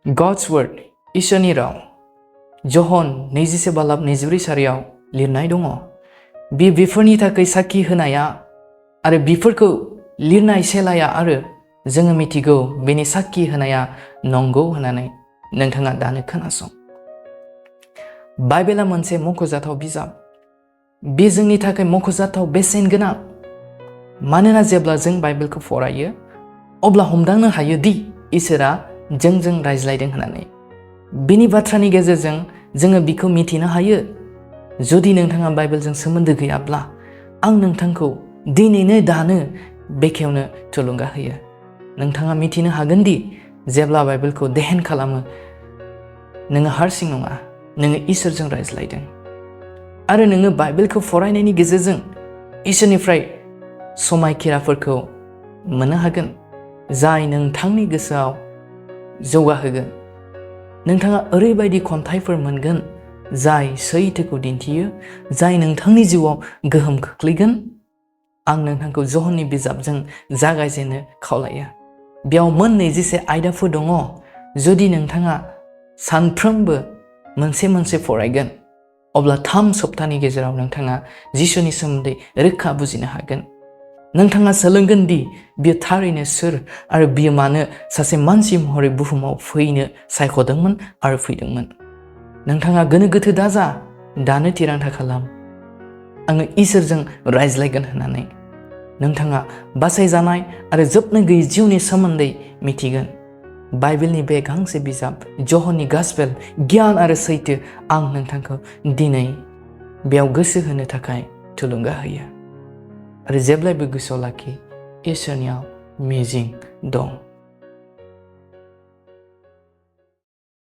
God's Word, इसोरनि राव, जहन 27:24 लिरनाय दङ। बेफोरनि थाखाय साखि होनाया आरो बेफोरखौ लिरनाय सेलाया आरो जोङो मिथिगौ बेनि साखि होनाया नंगौ होननानै नोंथाङा दानो खोनासं। बाइबेला मोनसे मख'जाथाव बिजाब। बे जोंनि थाखाय मख'जाथाव बेसेन गोनां। मानोना जेब्ला जों बाइबेलखौ फरायो अब्ला हमदांनो हायो दि इसोरा जोंजों रायज्लायदों होननानै। बिनि बाथ्रानि गेजेरजों जोङो बिखौ मिथिनो हायो। जुदि नोंथाङा बाइबेलजों सोमोन्दो गैयाब्ला आं नोंथांखौ दिनैनो दानो बेखेवनो थुलुंगा होयो। नोंथाङा मिथिनो हागोन दि जेब्ला बाइबेलखौ देहेन खालामो नोङो हारसिं नङा, नोङो इसोरजों रायज्लायदों। आरो नोङो बाइबेलखौ फरायनायनि गेजेरजों इसोरनिफ्राय समायखिराफोरखौ मोननो हागोन जाय नोंथांनि गोसोआव जौगाहोगोन। नोंथाङा ओरैबायदि खन्थाइफोर मोनगोन जाय सैथोखौ दिन्थियो, जाय नोंथांनि जिउआव गोहोम खोख्लैगोन। आं नोंथांखौ जहननि बिजाबजों जागायजेननो खावलायो। बेयाव 26 आयदाफोर दङ। जुदि नोंथाङा सानफ्रोमबो मोनसे फरायगोन अब्ला 3 सप्तानि गेजेराव नोंथाङा जिसुनि सोमोन्दै रोखा बुजिनो हागोन। नोंथाङा सोलोंगोन दि बियो थारैनो सोर आरो बियो मानो सासे मानसि महरै बुहुमाव फैनो सायख'दोंमोन आरो फैदोंमोन। नोंथाङा गोनो गोथो दाजा, दानो थिरांथा खालाम। आङो इसोरजों रायज्लायगोन होननानै। नोंथाङा बासायजानाय आरो जोबनो गैयै जिउनि सोमोन्दै मिथिगोन। बाइबेलनि बे गांसे बिजाब जहननि गसपेल गियान आरो सैथो आं नोंथांखौ दिनै बेयाव गोसो होनो थाखाय थुलुंगा होयो। आरो जेब्लायबो गोसोआव लाखि इसोरनियाव मिजिं दं।